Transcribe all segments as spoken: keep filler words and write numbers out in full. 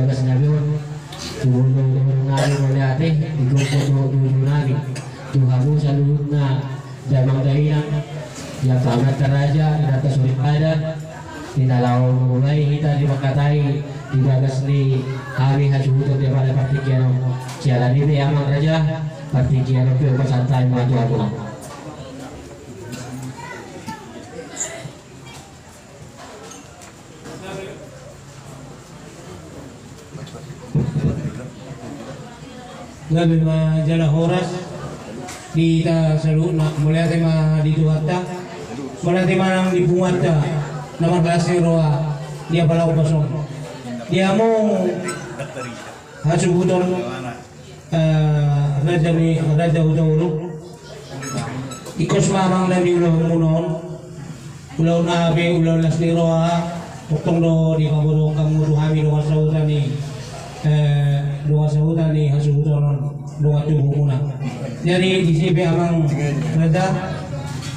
Bagas na be on, tu boru-boru nami mauliate, di gokhon dohot juju nami, tu hamu saluhutna damang dainang, di angka amanta raja, di angka soripada, di na laho mamulai hita di mangkatai, di bagas ni hami hasuhuton di apala partingkian on. Siala ni i be amang raja, partingkian on pe hupasahat hami ma tu hamu. Gabe ma jala horas di hita saluhutna, mauliate ma di Tuhanta, mauliate ma nang di punguanta na marlas ni roha di apala upas on. Di hamu hasuhuton, eh, raja ni, raja Hutauruk. Ingkos ma amang na niulahonmuna on. Ulaon na be ulaon las ni roha, tongtong do dipabotohon hamu tu hami dongan sahuta ni, eh, dongan sahuta ni hasuhuton on, dongan tubumuna. Jadi disi pe amang raja,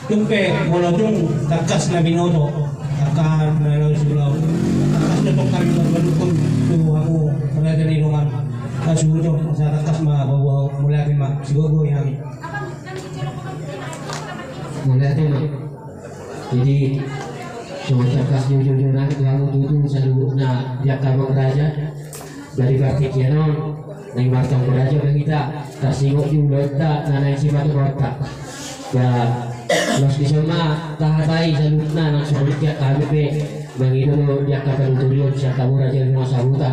tung pe molo tung tangkas na binoto angka na laho siulaon, tangkas do tong hami manghaturhon tu hamu raja ni dongan hasuhuton, asa tangkas ma paboa, mauliate ma, sigogoi hami. Mauliate ma. Jadi songon tangkas ni juju nami tu hamu tutu saluhutna di angka amang raja. Jadi partingkian on naeng martonggo raja ma hita, tarsingot di ulaonta na naeng sipatongonta. Ba laos dison ma tahatai saluhutna nang songon i, angka hami pe mangido do di angka panuturion sian hamu raja ni dongan sahuta.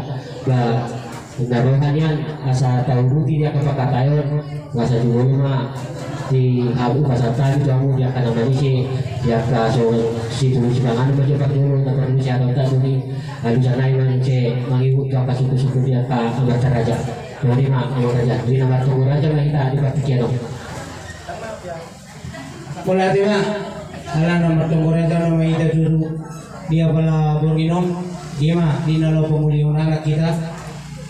Ba na roha nian asa tauduti di angka pangkataion, asa jumolo ma di hamu pasahat hami tu hamu di angka na manise, di angka so situtu sipanganon ma di angka jolo na parlu sian hita tu ni alusan nai manise mangihut tu angka suku-suku di angka amanta raja. Jadi ma amang raja, di na martonggo raja ma hita di partingkian on. Mauliate ma, ala na martonggo raja nama hita tutu di apala borngin on, di ma di na laho pamulihon anak hita,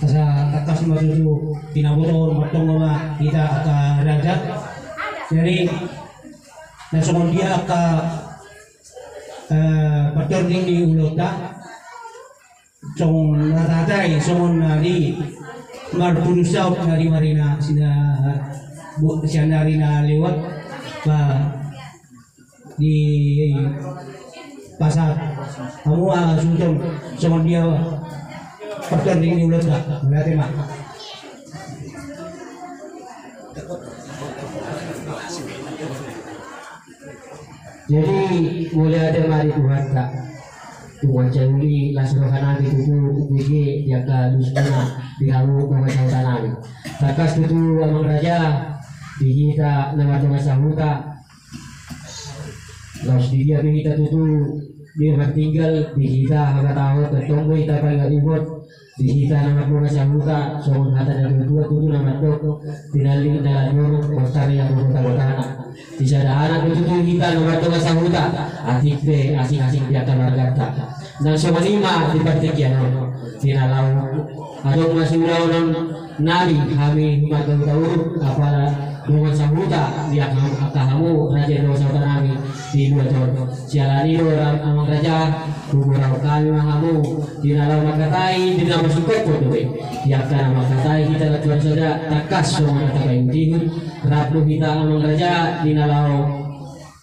asa tangkas ma tutu pinabotohon martonggo ma hita angka raja. Jadi na songon dia angka, eh, partording ni ulaonta. Songon na tahatai, songon na di marpudun saut na di ari na sina, bu-, sian ari na lewat, ba dipasahat hamu hasuhuton songon dia partording ni ulaonta. Mauliate ma. Jadi mauliate ma di Tuhanta. Tung mansai uli las roha nami tutu umbege di angka alusmuna di hamu dongan sahuta nami. Tangkas tutu amang raja, di hita na mardongan sahuta, laos di dia pe hita tutu di martinggal, di hita habatahon tongtong do hita paingot-ingot. Di hita na mardongan sahuta, songon hata ni natuatua tutu na mandok, tinallik na lalu, bontar ni anggo gotagotana. Di sada anak do tutu hita na mardongan sahuta, atik pe asing-asing di angka marganta. Nang songon i ma di partingkian on, di na laho adong ma siulaonon nami hami marga Hutauruk, apala dongan sahuta di angka, angka hamu raja ni dongan sahuta nami di luat on. Siala ni i do ra-, amang raja, hugoarhon hami ma hamu di na laho mangkatai, di na masingkophon dope. Di angka na mangkatai hita na tuan sada, tangkas songon na tapaihut-ihut, rap do hita amang raja di na laho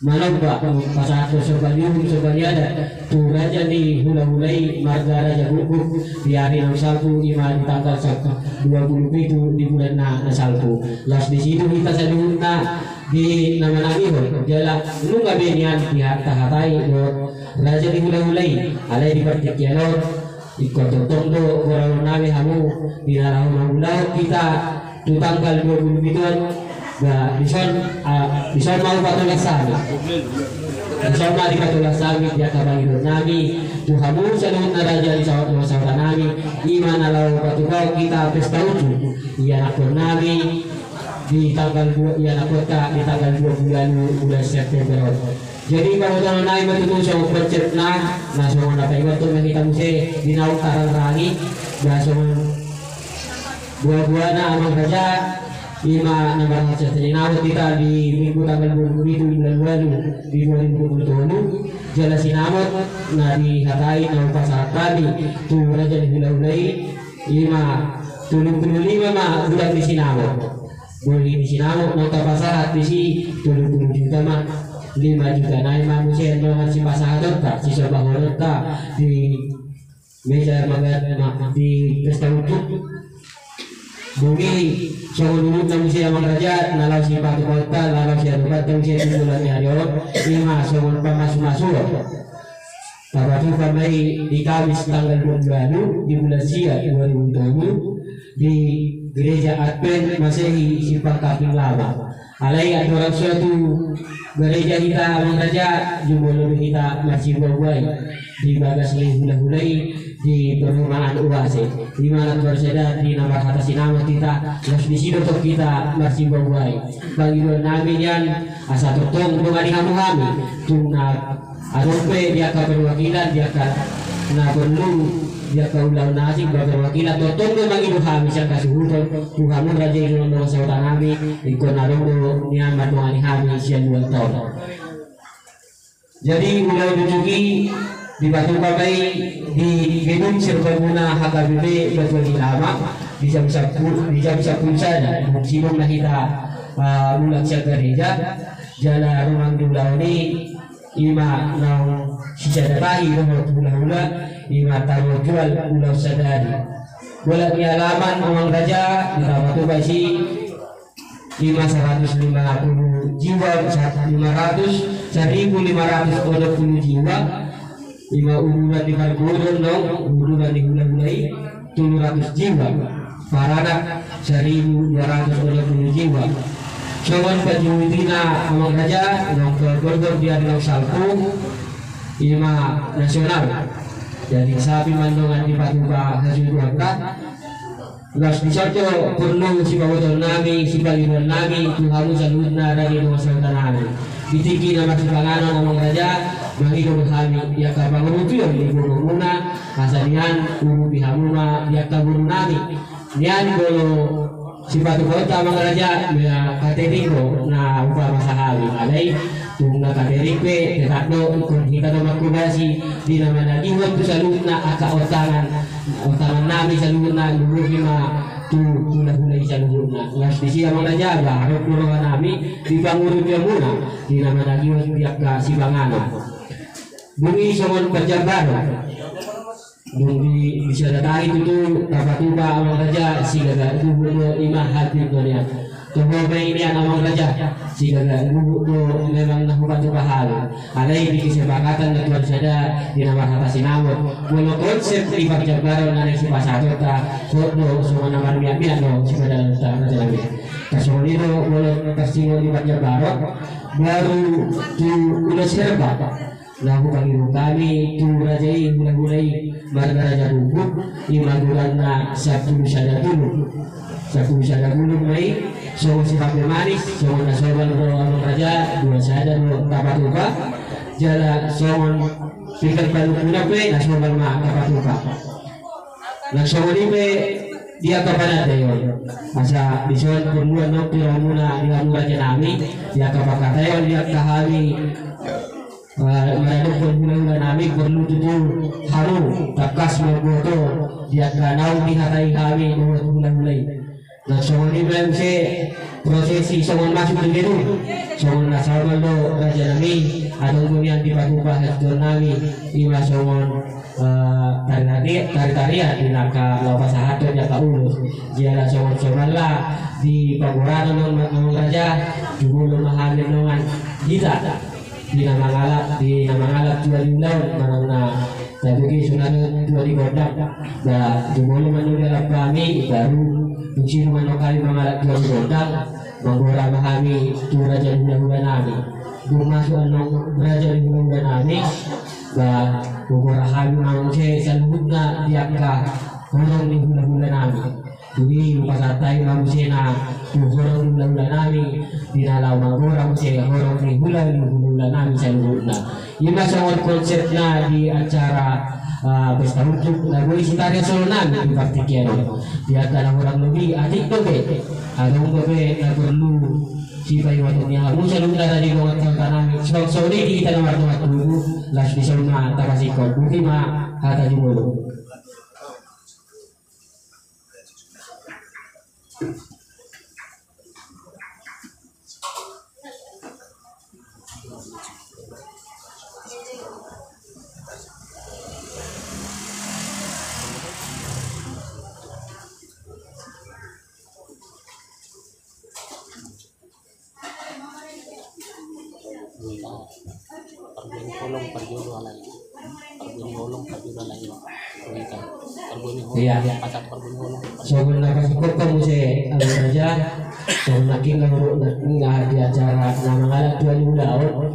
manomba, pasahathon somba ni uhum, somba ni adat tu raja ni hulahula i, marga Raja Guguk, di ari naung salpu, i ma di tanggal sa-, dua pulu pitu di bulan na, na salpu. Laos disi do hita saluhutna di na manangihon, jala nunga be nian di ha-, tahatai dohot raja ni hulahula i, alai di partingkian on, ingkon tongtong do goarhon nami hamu, di na laho mangulahon hita tu tanggal dua pulu pitu on, ba dison, ah, dison ma hupatolas hami. Dison ma dipatolas hami di angka pangidoan nami tu hamu saluhutna raja ni sahu-, sahuta nami, i ma na laho patupahon hita pesta unjuk ianakhon nami di tanggal dua, ianakhonta di tanggal dua pulu ualu bulan September on. Jadi pabotohon nami ma tutu songon konsepna, na songon na paingothon ma hita muse di naung tarangrangi, ba songon buabuana amang raja, Ima na marhaha sinamot hita di minggu tanggal dua puluh pitu bulan ualu di dua ribu dua puluh tolu. Jala sinamot na dihatai na hupasahat hami tu raja ni hulahula i, ima tolu puluh lima ma godang ni sinamot. Bohi ni sinamot na tapasahat disi tolu puluh juta ma. Lima juta nai ma muse annon sipasahatonta, sisombahononta di misa ma-, ma-, di pesta unduk. Dung i songon urupna muse amang raja, na laho sipatupaonta, na laho siadopanta muse di bulan ni ari on, ima songon pamasumasuon. Tapatupa ma i di Kamis tanggal dua puluh ualu di bulan sia dua ribu dua puluh tolu di Gereja Advent Masehi Simpang Kambing Lama. Alai andorang so tu gareja hita amang raja, jumolo do hita marsibuabuai di bagas ni hulahula i di perumahan Oase. Ima na tuan sada di na marhata sinamot hita, laos disi do tong hita marsibuabuai. Pangidoan nami nian asa tongtong dongani hamu hami, tung na adong pe di angka perwakilan, di angka na porlu, di angka ulaon na asing, ba perwakilan tongtong do mangido hami sian hasuhuton tu hamu raja i, dongan sahuta nami, ingkon adong do nian mandongani hami sian luat on. Jadi ulaon unduk i dipatupa ma i di gedung serbaguna H K B P Batu Aji Lama di jam sampulu, di jam sampulu sada, dung sidung ma hita, ah, mulak sian gareja. Jala rumang ni ulaon i ima naung sisada tahi dohot hulahula, ima tabo jual ulaon sadari. Bolak ni alaman amang raja, di tabo tuba i si ima saratus lima puluh jiwa, sa-, lima ratus, saribu lima ratus onom puluh jiwa. Ima uduran ni parboru annon, uduran ni hulahula i tolu ratus jiwa, paranak saribu dua ratus onom puluh jiwa. Songon panjuhutina amang raja, naung gorgor di ari naung salpu, ima nasional. Jadi sapi mandongan dipatupa hasuhuton. Laos dison do porlu sipabotoon nami, sipangidoan nami tu hamu saluhutna raja i dongan sahuta nami. Di tingki na marsipanganon amang raja, mangido do hami di angka pangurupion di boru muna, asa nian urupi hamu ma di angka boru nami. Nian molo sipatupaonta amang raja, ma catering do na hupamasa hami. Alai tung na catering pe tetap do ingkon hita do manghobasi di na managihon tu saluhutna angka ontangan, ontangan nami saluhutna, lumobi ma tu hulahula i saluhutna. Laos disi amang raja, ba ro do roha nami di pangurupion muna di na managihon di angka sipanganon. Dung i songon parjambaron. Dung di, disada tahi tutu tapatupa amang raja, sigaga luhut do ima hati do nian. Toho ma i nian amang raja, sigaga luhut do memang na hupatupa hami. Alai di kesepakatan na tuan sada di na marhata sinamot, molo konsep ni parjambaron na naeng sipasahatonta, hot do songon na marmiakmiak do sipadalanonta raja nami. Tarsongon i do molo tarsinggot ni parjambaron, baru tu ulos herba. Na hupangido hami tu raja i, hulahula i, marga Raja Bubuk, ima godangna sampulu sada bulung. Sampulu sada bulung ma i, songon sirape manis, songon na somal do amang raja, dua sada do tapatupa, jala songon pinggan panungkunan pe na somal ma tapatupa. Nang songon i pe di angka panandaion. Asa dison porlu annon piraumuna di hamu raja nami, di angka pangkataion di angka hami, eh, maradophon hulahula nami, porlu tutu hamu tangkas mamboto di angka naung dihatai hami dohot hulahula i. Nang songon i pe muse prosesi songon masuk di gedung. Songon na somal do raja nami, adong do nian dipatupa hasuhuton nami, ima songon, eh, tari-tari-, tari-tarian di na angka laho pasahathon di angka ulos. Jala songon somalna di pamoranon on ma amang raja, jumolo ma hami dongan hita di na mangalap, di na mangalap tua ni ulaon, manang na tabege songon tua ni gondang. Ba jumolo ma annon dialap hami, baru dung sidung ma annon hami mangalap tua ni gondang, manggora ma hami tu raja ni hulahula nami. Dung masuk annon raja ni hulahula nami, ba hugora hami ma muse saluhutna di angka horong ni hulahula nami. Dung i hupasahat hami ma muse na tu horong ni hulahula nami, di na laho manggora muse horong ni hula ni hulahula nami saluhutna. Ima songon konsepna di acara Ah, pesta unjuk na boi sitariashon nami di partingkian on. Di angka na hurang lobi atik dope. Adong dope na porlu sipaingoton ni hamu saluhutna raja ni dongan sahuta nami. Songon i di hita na mardongan tubu, las di son ma tapasingkop. Boti ma hata jumolo. Pargoni holong parjodo alai. Pargoni holong parjodo alai. Pargoni holong. Iya. Pacat pargoni holong. Songon na pasingkop muse, anu, raja. Songon nangkin na huruk nangkin di acara na mangalap tua ni ulaon.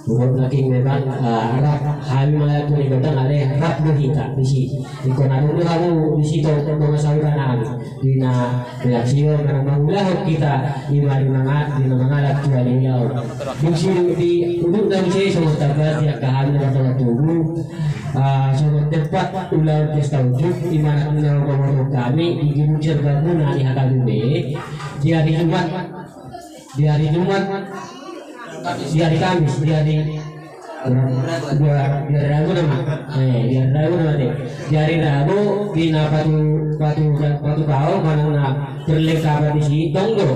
Huruk nangkin memang, ah, rap hami mangalap tua ni gondang ale rap do hita disi. Ingkon adong do hamu disi tong dongan sahuta nami. Di na reaksi on na mangulahon hita, ima di manga-, di na mangalap tua ni ulaon. Di si, di udutna muse songon tamba di angka hami na mardongan tubu, ah, songon tempat ulaon pesta unjuk, ima na mangurung hami di gedung serbaguna ni H K B P, di hari Jumat, di hari Jumat, di hari Kamis, di hari Dua, di hari Rabu nama. Eh, di hari Rabu nama te. Di hari Rabu, di na patu, patu, patupaon, manang na perlengkapan disi, tong do.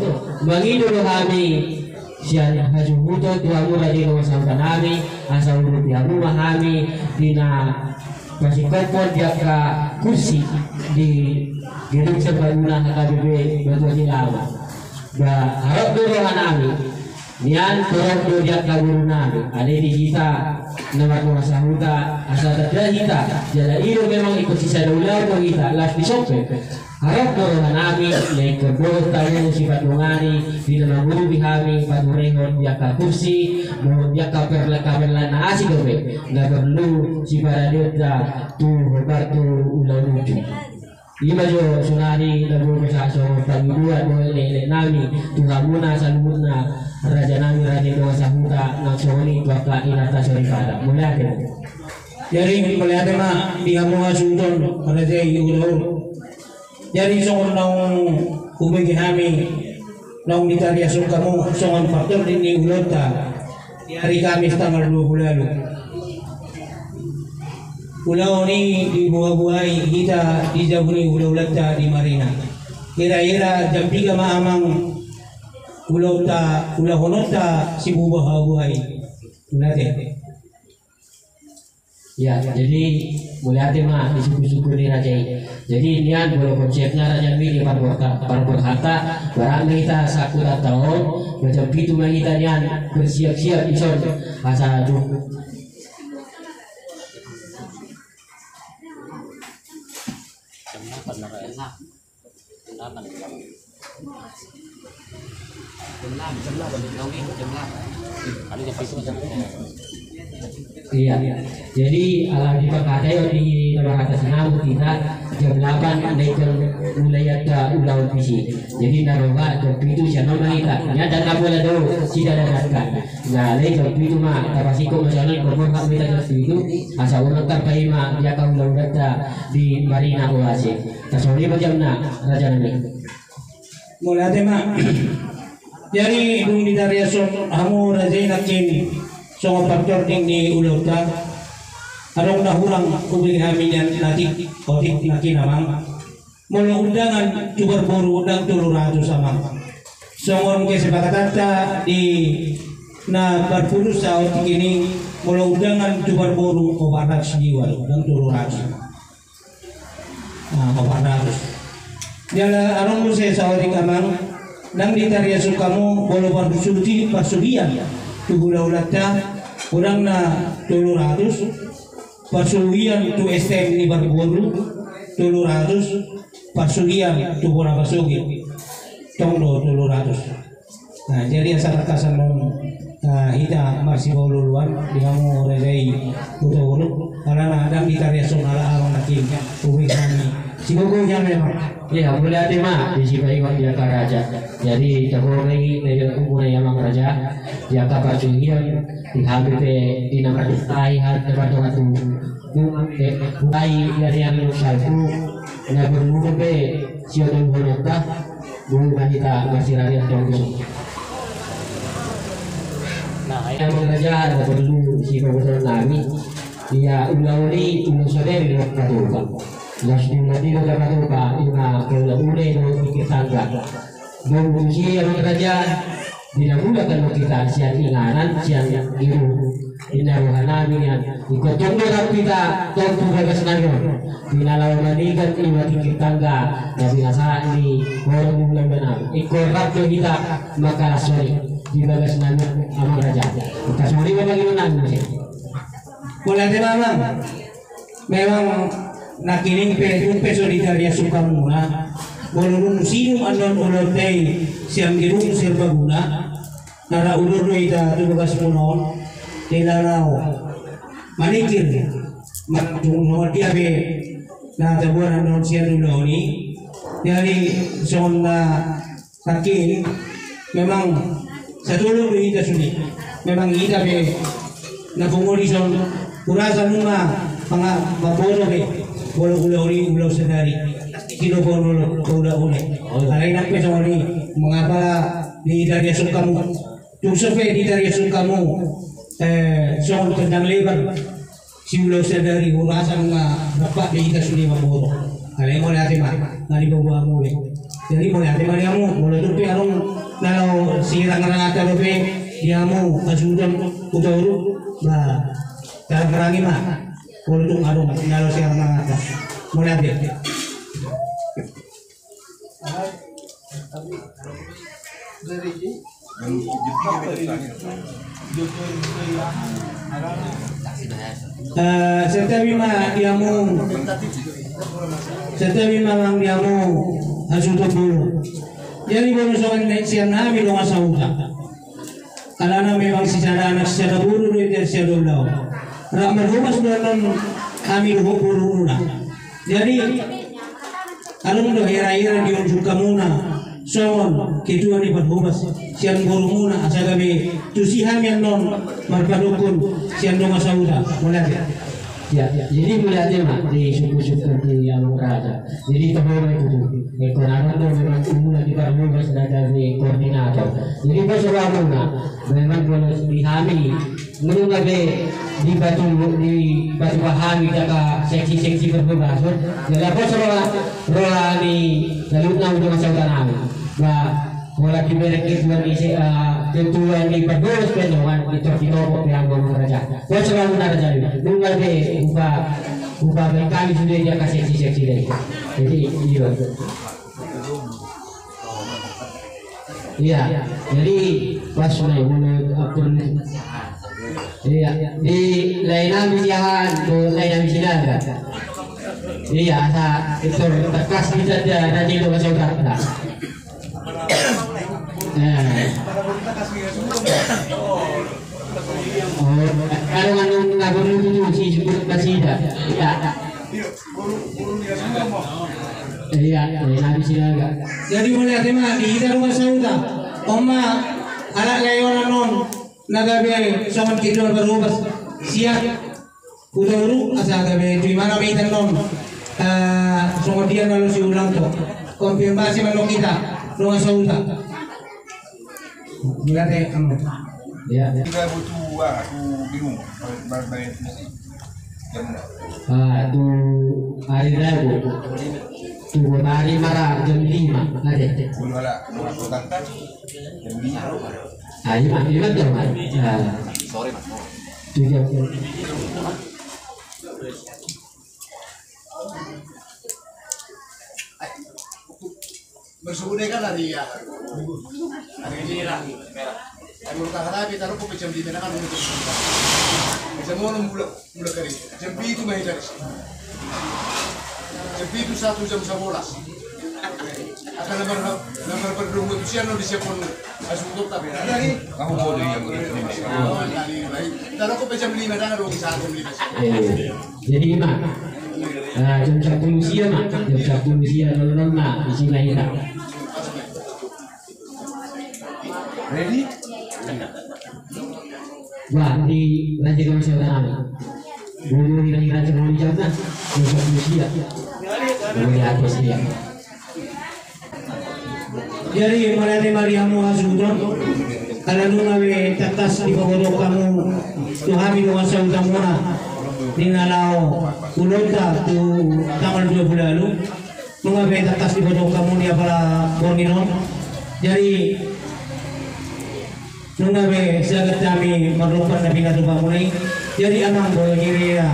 Mangido do hami sian hasuhuton tu hamu raja ni dongan sahuta nami, asa urupi hamu ma hami, di na pasingkophon di angka kursi di gedung serbaguna H K B P Batu Aji Lama. Ba, harap do roha nami. Nian torop do di angka boru nami, ale di hita na mardongan sahuta, asa tanda hita, jala i do memang ingkon sisada ulaon do hita, las di son pe. Harap do roha nami, na ingkon dohot hamu sipandongani, di na mangurupi hami, paturehon di angka kursi, dohot di angka perlengkapan na asing dope, na porlu siparadeonta tu hombar tu ulaon unjuk. Ima jo sonari na boi sahat songon pangidoan dohot elek-elek nami tu hamuna saluhutna raja nami raja ni dongan sahuta nang songon i tu angka inanta soripada. Mauliate. Jadi mauliate ma di hamu hasuhuton raja i ulaon. Jadi songon naung hubege hami naung ditariashon hamu songon partondi ni ulaonta. Di hari Kamis tanggal dua puluh lalu. Ulaon i dibuha-buhai hita di jabu ni hula-hulanta di Marina. Kira-kira jam piga ma amang ulaonta, ulahononta sibuha-buhai. Mauliate. Ya, jadi mauliate ma di suku-suku ni raja i. Jadi nian molo konsepna raja nami di parborta-, parborhata, barang ma hita sangkutanta on, jam pitu ma hita nian bersiap-siap di son. Asa tu. Jam delapan. Jam delapan. Jam delapan. Jam delapan. Iya. Jadi ala dipangkataion di nomor atas nama kita jam delapan naik mulai ada ulaon visi. Jadi na roha jam pitu sian on ma hita. Nian ndang na pola do sida dadakan. Na alai jam pitu ma tapasingkop ma sian on, ingkon borhat ma hita jam pitu. Asa unang tarpaima di angka hula-hulanta di Marina Oase. Tasongon i ma jamna raja nami. Mauliate ma. Jadi dung ditariashon hamu raja i nangkin songon partondi ni ulaonta, adong na hurang hubege hami nian atik, otik nangkin amang. Molo undangan tu parboru ndang tolu ratus amang. Songon kesepakatanta di na parpudun saotik i, molo undangan tu parboru opat ratus jiwa do, ndang tolu ratus. Nah, opat ratus. Jala adong muse saotik amang, ndang ditariashon hamu molo parsuhi, parsuhian tu hula-hulanta, unang na tolu ratus, parsuhian tu S T M ni parboru tolu ratus, parsuhian tu bona pasogit tong do tolu ratus. Nah, jadi asa tangkasan on, ah, hita marsipaolo-oloan di hamu raja i Hutauruk, alana ndang ditariashon ala arong nangkin, hubege hami Sigogo ia memang. Ia, mauliate ma di sipaingot di angka raja. Jadi, tagogo ma i na dilakuhon i amang raja. Di angka partingkian, di hami pe di na mardesai hami na mardongan tubu. Mulai dari yang salpu, na perlu pe siodol honok ta, dulu ma hita masih rakyat tonggo. Nah, ia amang raja, na perlu sipabotohon nami. Ia ulaon i, ulaon sadari do patupa. Las di ulaon i do patupa, ima paula-ula do tingki tangga. Dung tusi amang raja, di na mula kan hita sian inganan, sian iruhut. Inna roha nami nian. Ingkon tong do rap hita, tong tu bagas nami on. Di na laho maningkat ima tingki tangga, na binasahat ni horong ni hulahula nami. Ingkon rap do hita mangkalashon i di bagas nami amang raja. Ingkon songon i ma pangidoan nami muse. Mauliate ma amang. Memang nangkining pe tung pe so ditariashon hamuna. Molo dung sinum annon ulaonta i sian gedung serbaguna, na ra udur do hita tu bagasmuna on. Di na laho maningkir, ma-, dung songon dia pe na taboan annon sian ulaon i. Jadi songon na Nangkin, memang satolop do hita sude. Memang hita pe na pungu dison, hurasa nunga manga-, mamboto be, molo ulaon i ulaon sadari. Sidohonon molo paula-ula. Alai nang pe songon i, mangapala ditariashon hamu. Tung so pe ditariashon hamu, eh, songon tendang lebar. Siulaon sadari hurasa nunga rap be hita sude mamboto. Alai mauliate ma, na dipaboa hamu be. Jadi mauliate ma di hamu, molo tung pe adong na laho sirangranganta dope di hamu hasuhuton Hutauruk, ba, tarangrangi ma. Molo tung adong na laho sirangranganta. Mauliate. Eh, santabi ma di hamu. Santabi ma amang di hamu. Hasuhuton boru. Jadi molo songon na sian hami dongan sahuta. Alana memang sisada anak sisada boru do i, sisada ulaon. Rap marhobas do annon hami dohot borumuna. Jadi adong do hira-hira diunjuk hamuna songon ketua ni parhobas sian borumuna, asa gabe tusi hami annon marpadokkon sian dongan sahuta. Mauliate. Ya, ya. Jadi mauliate ma di sungkun-sungkun di amang raja. Jadi taboa ma i tutu. Ingkon adong do memang umuna di parhobas na gabe koordinator. Jadi pos rohamuna, memang molo di hami, molo gabe dipatu, dipatupa hami angka seksi-seksi parhobason. Jala pos roha, roha ni saluhutna dongan sahuta nami. Ba, molo dibereng ketua ni se-, eh, ketua ni parhobas pe dongan, di tor di toko pe amang raja. Pos rohamuna raja i. Nunga be upa, upa baen hami sude di angka seksi-seksi i. Jadi, iyo. Iya, jadi pas ma i molo atur. Iya, di lae nami Siahaan, tu lae nami Sinaga. Iya, asa itu terkas kita dia, dan itu masuk kata. Eh. Oh, adong annon na boru tutu, si Sukut Nasida. Iya. Iya, iya, habis ini agak. Jadi mauliate ma di hita dongan sahuta. On ma, halak lae on annon, na gabe songon ketua parhobas sian Hutauruk, asa gabe tu imana ma hita annon. Eh, songon dia na laho siulahon. Konfirmasi ma annon hita dongan sahuta. Mauliate, anu. Iya. Tiga butuh, ah, tu bingung. Ba-, ba-, ba-, jam berapa? Ah, tu hari Rabu. Tu hari Mara jam lima. Ada. Belum ada. Belum ada. Jam lima. Ah, lima, lima jam, Mas. Ah. Sore, Mas. Tu jam. Bersebut kan hari ya. Hari ini lah. Hari Minggu hari tapi taruh kopi jam lima kan. Jam enam mulai, mulai kali. Jam pitu main dari. Jam pitu satu jam sebelas. Akan nomor, nomor berdua tu sian di siapon. Asuh tutup tapi. Kamu mau dia yang begitu. Taruh kopi jam lima dah, dong, saat jam lima. Eh, jadi lima. Ah, jam sampulu sia ma, jam sampulu sia nol nol ma, isi na hita. Wah, di raja kami saudara. Dulu di raja kami jam na, jam sampulu sia. Dulu di atas dia. Jadi, mauliate ma di hamu hasuhuton, ala nunga be tangkas dipabotohon hamu tu hami dongan sahutamuna, di na laho ulaonta tu tanggal dua pulu ualu, nunga be tangkas dibotohon hamu di apala borngin on. Jadi, nunga be sagat hami marlompan na pinatupamuna i. Jadi, amang, molo hira-hira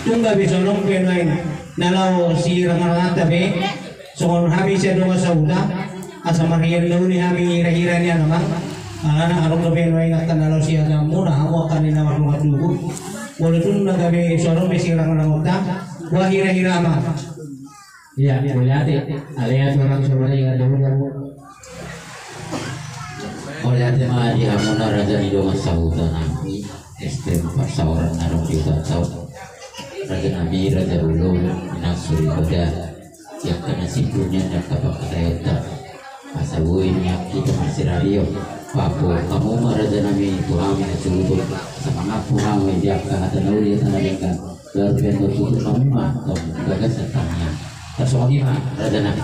tung gabe songon on pe nuaeng na laho sirangranganta be, songon hami sian dongan sahuta, asa marhian na uli hami hira-hira nian, amang. Alana adong dope nuaeng angka na laho siateanmuna, hamu angka na marlompan tubu. Molo tung na gabe songon on be sirangranganta, boha hira-hira, amang. Ia, mauliate. Alai tu orang saudara yang ada. Mauliate ma di hamuna raja ni dongan sahutanami, S T M Parsaoran na adong di huta Taon. Rajanami, raja ulo, inang soripada. Ia angka na sipunyan, ia angka pangkataion ta. Asa boi nian hita marsirarion. Paboa hamu ma rajanami tu hami hasuhuton. Asa mangampu hamu di angka hata na uli, hata na denggan. Baru pe na tutup hamu ma tu bagasan tangiang. Tarsongon i ma, rajanami.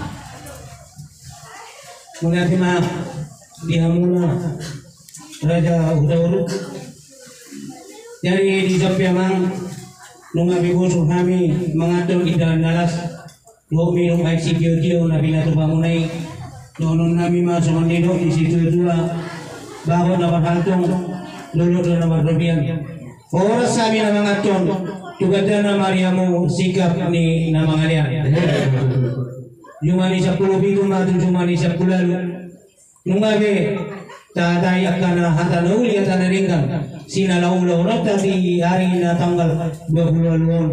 Mauliate ma di hamuna raja Hutauruk. Jadi, di son pe, amang, nunga be bosur hami manganhon indahan na las, dohot minum aek sitio-tio na pinatupamuna i. Dohononnami ma songon nidok ni situa-tua: Bagot na marhalto, dolok do na marrobean. Horas hami na manganhon, tu gandana ma di hamu sikap ni na mangalean. Jumadi sampulu pitu ma tu jumadi sampulu ualu. Nunga be tahatai angka na hata na uli, hata na denggan, sian na laho ulaonta di ari na tanggal dua pulu ualu on.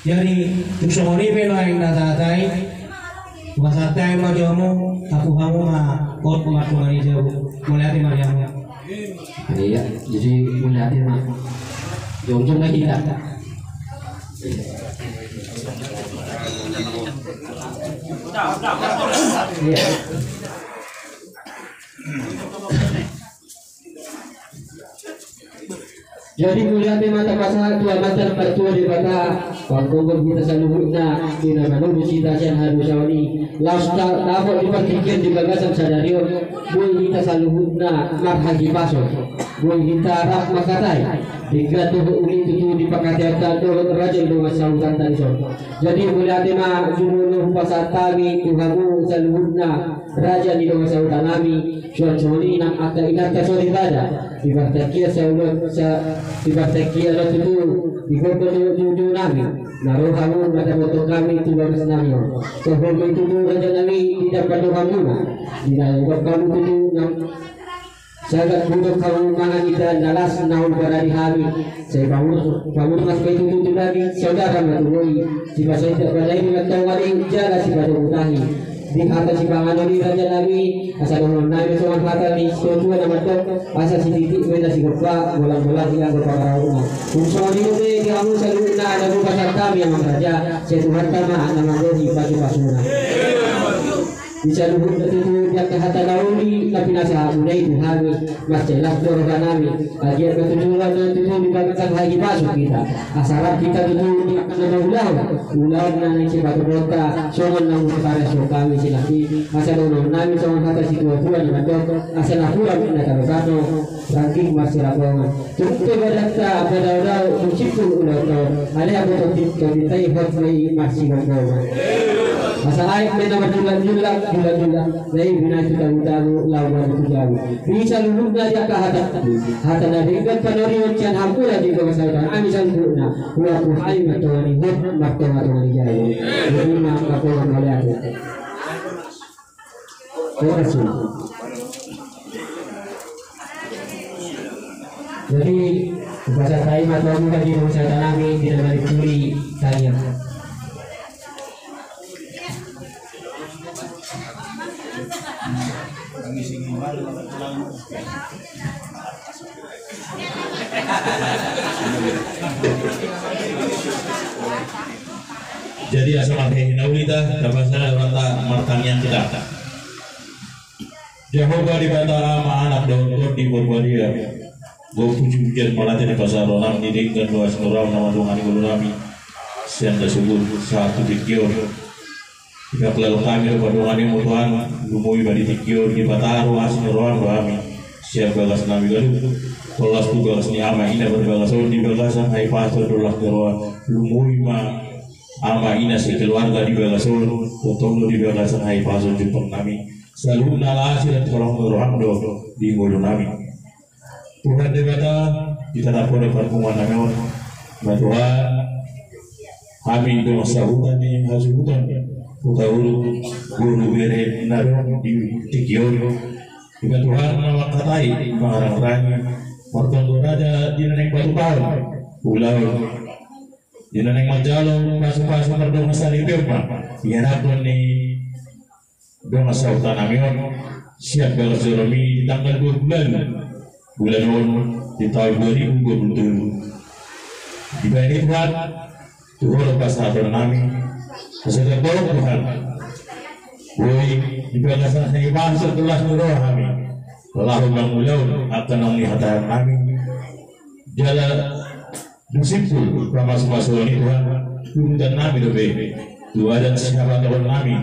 Jadi, tung songon i pe nuaeng na tahatai, hupasahat hami ma tu hamu, hamu ma hot martonga ni jabu. Mauliate ma di hamu. Ia, jadi mauliate ma. Jongjong ma hita. Ia. Jadi, mauliate ma tapasahat tu Amanta na martua Debata, panggohi hita saluhutna, di na manolus hita sian hadosaon i, laos ta-, dapot di partingkian di bagasan sadari on, boi hita saluhutna marhahipason, boi hita rap mangkatai, denggan dohot uli tutu di pangkataion ta dohot raja ni dongan sahutanta dison. Jadi, mauliate ma jumolo hupasahat hami tu hamu saluhutna, raja ni dongan sahutanami, suang songon i nang angka inanta soripada, di partingkian saulon, sa-, di partingkian on tutu, di gokhon ni juhunami, na ro hamu mandapothon hami tu bagasnami on. Toho ma i tutu, rajanami, di na pandohanmuna, di na didok hamu tutu, nang sagat hudok hamu mangan indahan na las na huparade hami. Sai pamur-, pamurnas ma i tutu tu nami, saudara ma tu hami, sipasaidak ma tahi di mantongan i, jala sipadomu tahi. Di hata sipanganon i, rajanami, asa dohononnami songon hata ni situa-tua na mandok: Asa sititik ma inna sigompa, bolang-bolang i anggo pangarauna. Tung songon i dope di hamu saluhutna na hupasahat hami, amang raja, sai Tuhanta ma na manggohi pasu-pasuna. Di saluhutna tutu, di angka hata na uli na pinasahatmuna i tu hami, mansai las do rohanami. Anggiat ma tutu, tutu di bagasan hahipason hita, asa rap hita tutu di angka na mangulahon ulaon na naeng sipatorunta, songon na hupasahat hami sinambi. Asa dohononnami songon hata situa-tua na mandok: Asa napuran na tano-tano, rangging marsirapongan. Tung pe badanta madao-dao, tung simpul ulaonta, alai anggo tondi-, tondinta i hot ma i marsigomgoman. Asa aek ma i na marjulak-julak, julak-julak, na i binahen tu tagu-tagu, laho marhata tu jabu. Di saluhutna di angka hata, hata na denggan panorion sian hamu raja ni dongan sahutanami saluhutna, huampu hami ma tonga ni hot, martonga-tonga ni jabu. Jadi, ma, martonga mauliate. Horas ma. Jadi, hupasahat hami ma tu hamu raja ni dongan sahutanami, di na maripuli tangiang. Jadi asa marhite hinauli ta, tapasada rohanta martangiang hita. Jahowa Debata Ama, Anak dohot Tondi Porbadia, gok puji-pujian mauliate dipasahat rohanami di denggan do asi ni roham na mandongani ngolunami sian das uhum sahat tu tingki on. Dipaklalok hami do pandonganimu Tuhan, lumobi ma di tingki on, dipataru asi ni roham do hami sian bagasnami ganup, tolhas tu bagas ni ama ina parbagason di bagasan hahipason dohot las ni roha. Lumobi ma ama ina sekeluarga di bagas on, tongtong do di bagasan hahipason jumpang nami. Saluhutna las dohot holong ni roham do di ngolunami. Tuhan Debata, ditatap Ho do parpunguan nami on. Ba Tuhan, hami dongan sahuta ni hasuhuton Hutauruk, boru bere na adong di tingki on. Ima Tuhan na mangkatai, mangarangrangi, martonggo raja di na naeng patupahon ulaon, di na naeng manjalo pasupasu mardongan saripeon ma ianakhon ni dongan sahuta nami on sian bagas joroMi di tanggal dua pulu ualu bulan on di taon dua ribu dua pulu tolu. Dibahen i Tuhan, tu Ho do pasahaton nami, asa tongtong Tuhan, boi di bagasan hahipason dohot las ni roha hami laho mangulahon angka naung nihatahan nami. Jala dung simpul pamasumasuon i Tuhan, urutan nami dope tu adat sihabatahon nami.